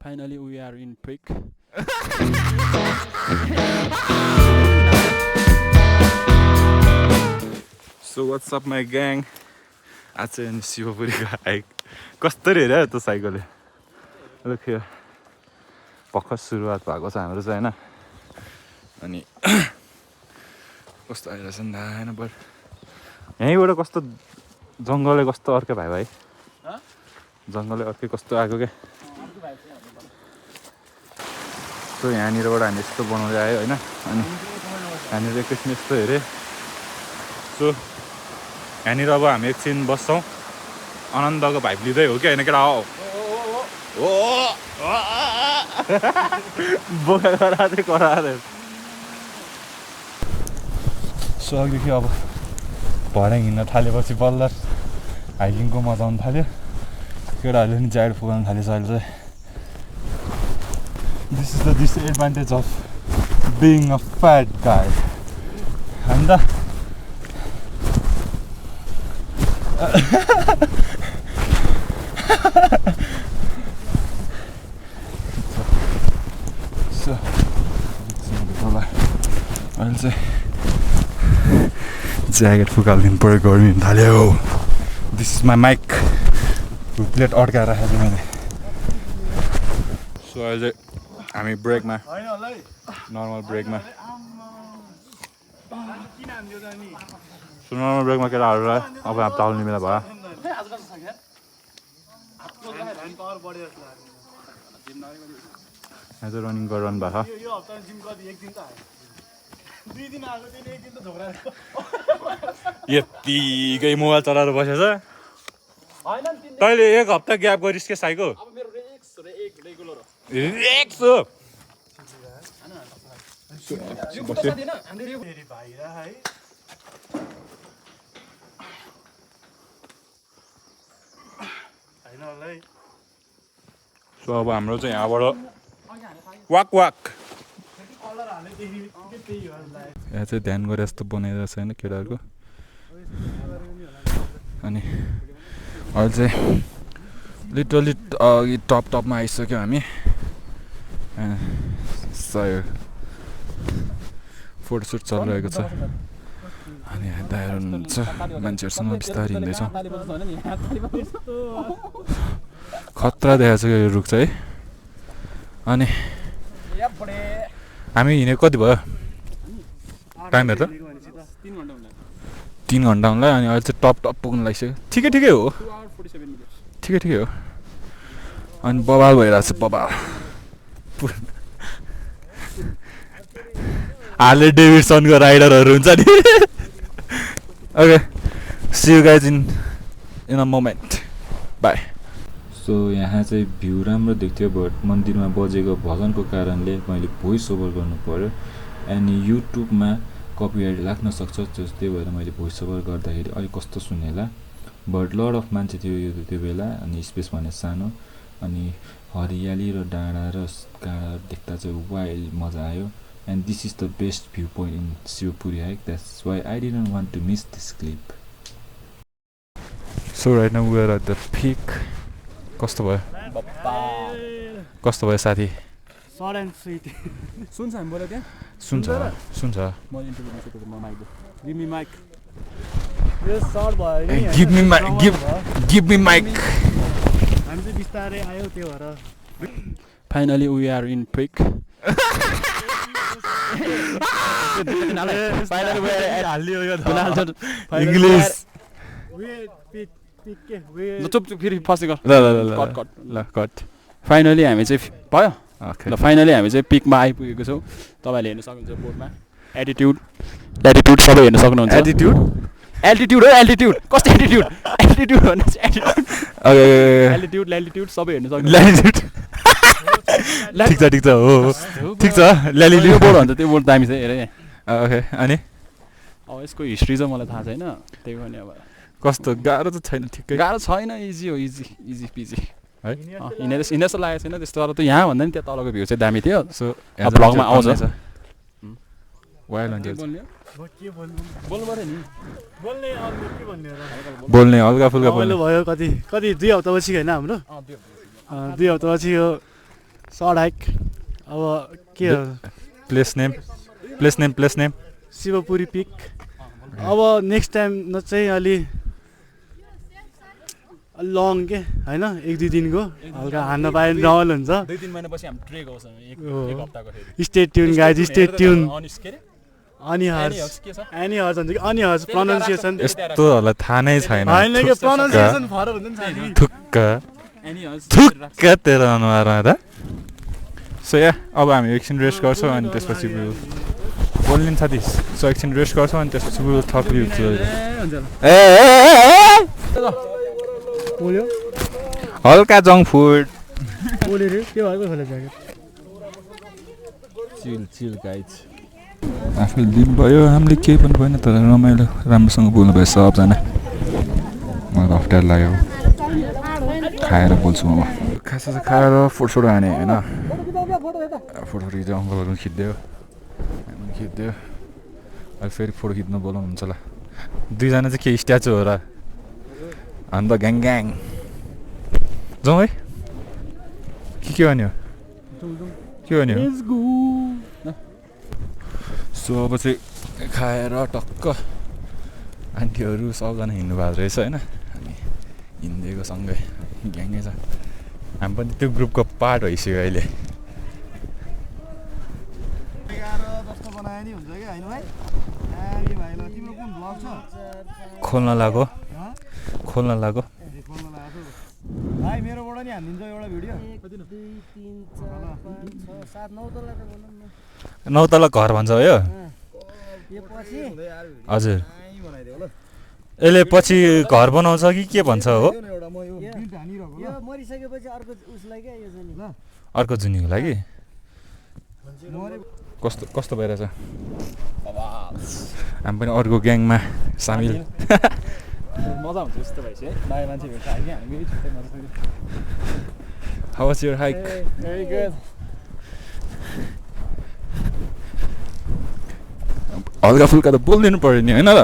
Finally, we are in Prick. So what's up my gang? आज चाहिँ शिवपुरीको hike कस्तरी हेऱ्यो त साइकलले लुक हियर भर्खर सुरुवात भएको छ हाम्रो चाहिँ हैन अनि कस्तो आइरहेछ नि दाएन बट यहीँबाट कस्तो जङ्गलले कस्तो अर्कै भाइ भाइ जङ्गलले अर्कै कस्तो आएको के सो यहाँनिरबाट हामी यस्तो बनाउँदै आयो होइन अनि यहाँनिर एकैछिन यस्तो हेरेँ सो यहाँनिर अब हामी एकछिन बस्छौँ आनन्दको भाइब लिँदै हो कि होइन केटा हो बोका कराएर कराएर सो अघिदेखि अब भर्याङ हिँड्न थालेपछि बल्ल हाइकिङको मजा आउनु थाल्यो केटाहरूले नि ज्याकेट फुकाउनु थालेछ अहिले चाहिँ this is the disadvantage of being a fat गाई अन्त अहिले चाहिँ ज्याकेट फुकालिदिनु पऱ्यो गर्मी हुन थाल्यो this is my mic plate अड्काएर राखेको छु मैले सो अहिले चाहिँ हामी ब्रेकमा नर्मल ब्रेकमा सो नर्मल ब्रेकमा केटाहरूलाई अब हामी चाल्ने बेला भयो यहाँ चाहिँ रनिङ गरिरहनु भएको यत्तिकै मोबाइल चलाएर बसेछ तैँले एक हप्ता ग्याप गरिस् के साइको सो अब हाम्रो चाहिँ यहाँबाट वाक वाक यहाँ चाहिँ ध्यान गरे जस्तो बनाइरहेको छ होइन केटाहरूको अनि अहिले चाहिँ लिटरली टपमा आइसक्यो हामी सय फोटोसुट चलिरहेको छ अनि यहाँ दायाँ हुनुहुन्छ मान्छेहरूसँग बिस्तारै हिँड्दैछौँ खतरा देखाएको छ यो रुख चाहिँ अनि हामी हिँडेको कति भयो टाइमहरू त 3 घन्टा हुनुलाई अनि अहिले चाहिँ टप पुग्नु लागिसक्यो ठिकै हो ठिकै हो अनि बबाल भइरहेको छ बबाल हार्ले डेभिडसनको राइडरहरू हुन्छ नि okay see you guys in a moment bye so यहाँ चाहिँ भ्यू राम्रो देख्थ्यो बट मन्दिरमा बजेको भजनको कारणले मैले भोइस ओभर गर्नु पऱ्यो अनि युट्युबमा कपिराइट लाग्न सक्छ त्यही भएर मैले भोइस ओभर गर्दाखेरि अलिक कस्तो सुनेला बट लड अफ मान्छे थियो त्यो बेला अनि स्पेस भने सानो अनि हरियाली र डाँडा र काँडा देख्दा चाहिँ वाइल्ड मजा आयो and this is the best view point in Shivapuri hike that's why I didn't want to miss this clip so right now we are at the peak कस्तो भयो साथी सुन्छ हामी बोल्यो त्यहाँ सुन्छ म इन्टरभ्यू दिइसकेको म mike give me mike give me mike हामी चाहिँ बिस्तारै आयो त्यो भएर finally we are in prick English चुप फेरि फसेको ल कट फाइनली हामी चाहिँ भयो ल फाइनली हामी चाहिँ पिकमा आइपुगेको छौँ तपाईँले हेर्न सक्नुहुन्छ बोर्डमा एटिट्युड सबै हेर्न सक्नुहुन्छ एल्टिट्युड कस्तो एल्टिट्युड भन्नु चाहिँ एल्टिट्युड सबै हेर्न सक्नुहुन्छ ठिक छ हो ठिक छ ल्यालिली बोर्ड भन्छ त्यो बोर्ड दामी छ हेरेँ ओके अनि अब यसको हिस्ट्री चाहिँ मलाई थाहा छैन त्यही पनि अब कस्तो गाह्रो त छैन ठिकै गाह्रो छैन इजी हो इजी पिजी है हिँडेर जस्तो लागेको छैन त्यस्तो तर त यहाँ भन्दा नि त्यहाँ तलको भ्यू चाहिँ दामी थियो सो भ्लगमा आउँछ बोल्ने हल्का फुल्का भयो कति 2 हप्तापछि होइन हाम्रो 2 हप्तापछि यो सर्ट हाइक अब के प्लेस नेम शिवपुरी पिक अब नेक्स्ट टाइम न चाहिँ अलि लङ के होइन 1-2 दिनको हल्का हान्न पाए रमाइलो हुन्छ 2-3 महिनापछि हामी ट्रेक आउँछ एक हप्ताको फेरि stay tune guys stay tune अनिस के रे अनि हर्स भन्छ कि अनि हर्स प्रोनाउन्सिएसन यस्तोहरूलाई थाहा नै छैन होइन के प्रोनाउन्सिएसन फरक हुन्छ नि थुक्क तेरो अनुहारमा त सो या अब हामी एकछिन रेस्ट गर्छौँ अनि त्यसपछि बोल्ने साथी सो एकछिन रेस्ट गर्छौँ अनि त्यसपछि थप्यो हल्का जङ्क फुड चिल गाइज आफूले दिन भयो हामीले केही पनि भएन तर रमाइलो राम्रोसँग बोल्नु भयो सबजना मलाई अप्ठ्यारो लाग्यो खाएर बोल्छु म खासा चाहिँ खाएर फोटो हाने होइन फोटो खिच्यो अङ्कलहरू खिच्दियो अहिले फेरि फोटो खिच्नु बोलाउनुहुन्छ होला 2 जना चाहिँ के स्ट्याचु हो र अन्त ग्याङ जाउँ है के भन्यो सो अब चाहिँ खाएर टक्क आन्टीहरू सबजना हिँड्नु भएको रहेछ होइन अनि हिँडिदिएको सँगै ग्याङै छ हामी पनि त्यो ग्रुपको पार्ट भइसक्यो अहिले खोल्न लाग्यो भाइ मेरोबाट नि हान्दिन्छ एउटा भिडियो 9 तल घर भन्छ हो यो हजुर यसले पछि घर बनाउँछ कि के भन्छ हो अर्को जुनीको लागि कस्तो भइरहेछ हामी पनि अर्को ग्याङमा सामेल मजा हुन्छ यस्तो भएपछि है नयाँ मान्छे भेट्छ आयो कि हामी छुट्टै मजा How was your hike? Very good. हल्का फुल्का त बोलिदिनु पऱ्यो नि होइन र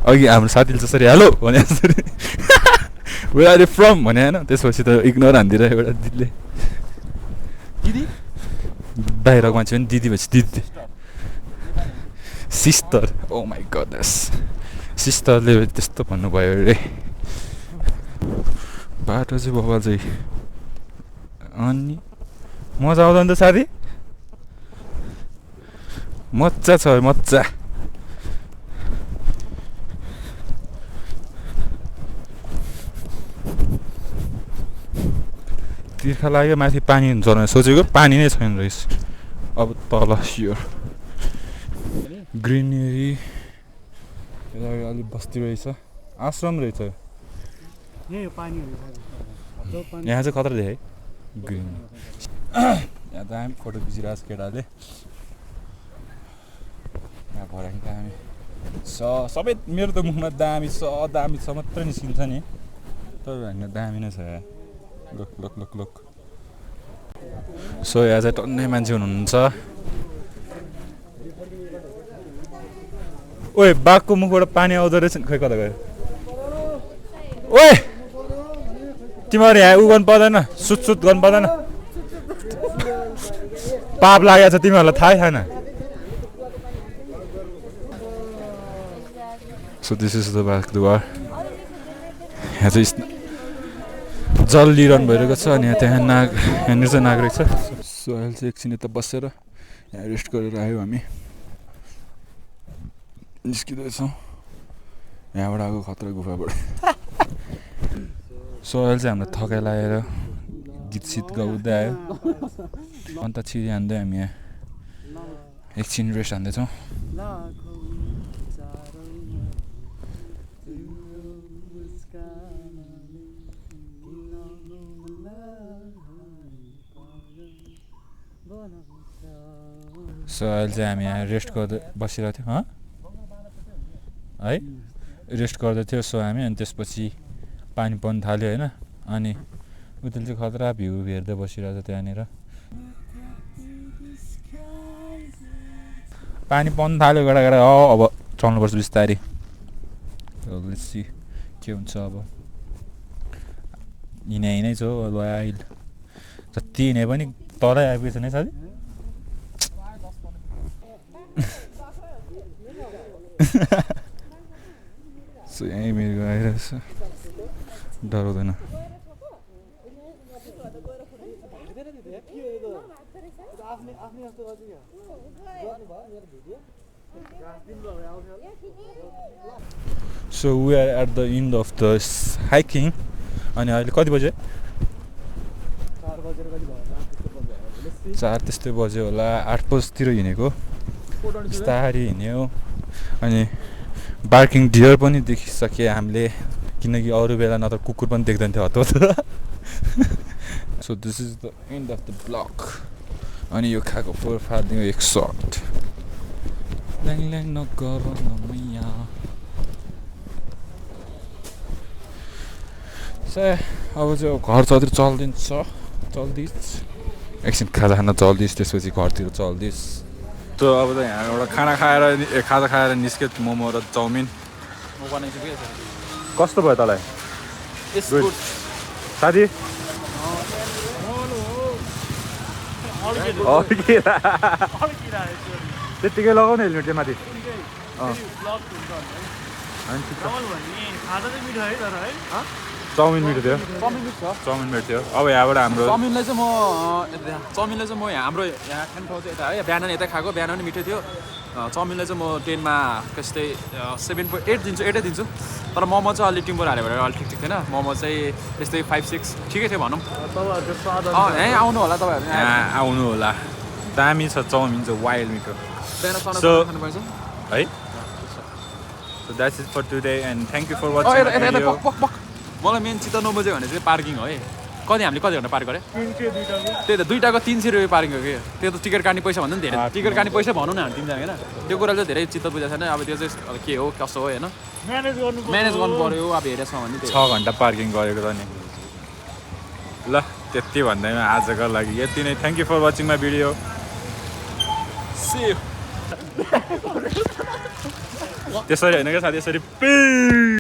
अघि हाम्रो साथीले जसरी हेलो भने जसरी वेयर आर यु फ्रम भने होइन त्यसपछि त इग्नोर हानिदिएर एउटा दिदीले दिदी बाहिरको मान्छे पनि दिदी भएपछि दिदी सिस्टर ओ माई गडनेस सिस्टरले त्यस्तो भन्नुभयो अरे बाटो चाहिँ बबाल चाहिँ अनि मजा आउँदैन त साथी मजा छ मजा तिर्खा लाग्यो माथि पानी हुन्छ भनेर सोचेको पानी नै छैन रहेछ अब तल स्योर ग्रिनेरी अलिक बस्ती रहेछ आश्रम रहेछ यहाँ चाहिँ खतरा देखेँ ग्रिन यहाँ दामी फोटो खिचिरहेको छ केटाले यहाँ भराइ दामी सबै मेरो त मुखमा दामी छ मात्रै निस्किन्छ नि तर होइन दामी नै छ यहाँ लोक सो यहाँ चाहिँ टन्नै मान्छे हुनुहुन्छ ओए बाघको मुखबाट पानी आउँदो रहेछ नि खै कता गयो ओए तिमीहरू यहाँ उ गर्नु पर्दैन सुट गर्नु पर्दैन पाप लागेको छ तिमीहरूलाई थाहै छैन so this is the back द्वार यहाँ चाहिँ जल लिइरहनु भइरहेको छ अनि यहाँनिर चाहिँ नाग रहेछ सो अहिले चाहिँ एकछिन यता बसेर यहाँ रेस्ट गरेर आयो हामी निस्किँदैछौँ यहाँबाट आएको खतरा गुफाबाट सो अहिले चाहिँ हामीलाई थकाइ लागेर गीत सित गाउँदै आयो अन्त छिरी हान्दै हामी यहाँ एकछिन रेस्ट हान्दैछौँ सो अहिले चाहिँ हामी यहाँ रेस्ट गर्दै बसिरहेको थियौँ है रेस्ट गर्दै थियो सो हामी अनि त्यसपछि पानी पर्नु थाल्यो होइन अनि उतले चाहिँ खतरा भ्यू हेर्दै बसिरहेको छ त्यहाँनिर पानी पर्नु थाल्यो गडा अब चल्नुपर्छ बिस्तारी सी के हुन्छ अब हिँडै छ अब अहिले जति हिँडे पनि तलै आइपुगेछ नि साथी यहीँ मेरो आइरहेछ डराउँदैन So we are at the end of the hiking अनि अहिले कति बजे 4 त्यस्तै बज्यो होला 8 बजेतिर हिँडेको बिस्तारै हिँड्यो अनि बार्किङ डियर पनि देखिसके हामीले किनकि अरू बेला न त कुकुर पनि देख्दैन थियो हतपत So this is the end of the vlog अनि यो खाएको फोर फाल्दियो एक सर्ट ल्याङ ल्याङ नगर नमैया अब चाहिँ घर चल्तिर चल्दिस एकछिन खाजा खान चल्दिस त्यसपछि घरतिर चल्दिस त अब त यहाँ एउटा खाजा खाएर निस्क्यो मोमो र चाउमिन कस्तो भयो तँलाई साथी त्यतिकै लगाउने हेलमेट चाहिँ माथि चाउमिन मिठो थियो चाउमिन मिठो थियो अब यहाँबाट हाम्रो चाउमिनलाई चाहिँ म हाम्रो यहाँ खाने ठाउँ चाहिँ यता है बिहान यता खाएको बिहान पनि मिठो थियो चाउमिनलाई चाहिँ म 10मा त्यस्तै 7.8 दिन्छु 8 दिन्छु तर मोमो चाहिँ अलिक टिम्बो हाल्यो भने अलिक ठिक थिएन मोमो चाहिँ त्यस्तै 5-6 ठिकै थियो भनौँ यहीँ आउनु होला तपाईँहरू यहाँ आउनु होला दामी छ चाउमिन चाहिँ वाइल्ड मिठो है So that's it for today and thank you for watching the video. मलाई मेन चित्त नबुझ्यो भने चाहिँ पार्किङ हो है कति घन्टा पार्क गरे त्यही त दुईटाको 300 रुपियाँ पार्किङ हो कि त्यो त टिकट काट्ने पैसा भन्दा पनि धेरै टिकट काट्ने पैसा भनौँ न हामी तिनजना होइन त्यो कुरा चाहिँ धेरै चित्त बुझाएको छैन अब त्यो चाहिँ के हो कसो हो होइन म्यानेज गर्नु पर्यो अब हेरेछ भने 6 घन्टा पार्किङ गरेको त नि ल त्यति भन्दैमा आजको लागि यति नै thank you for watching my video त्यसरी होइन क्या साथी यसरी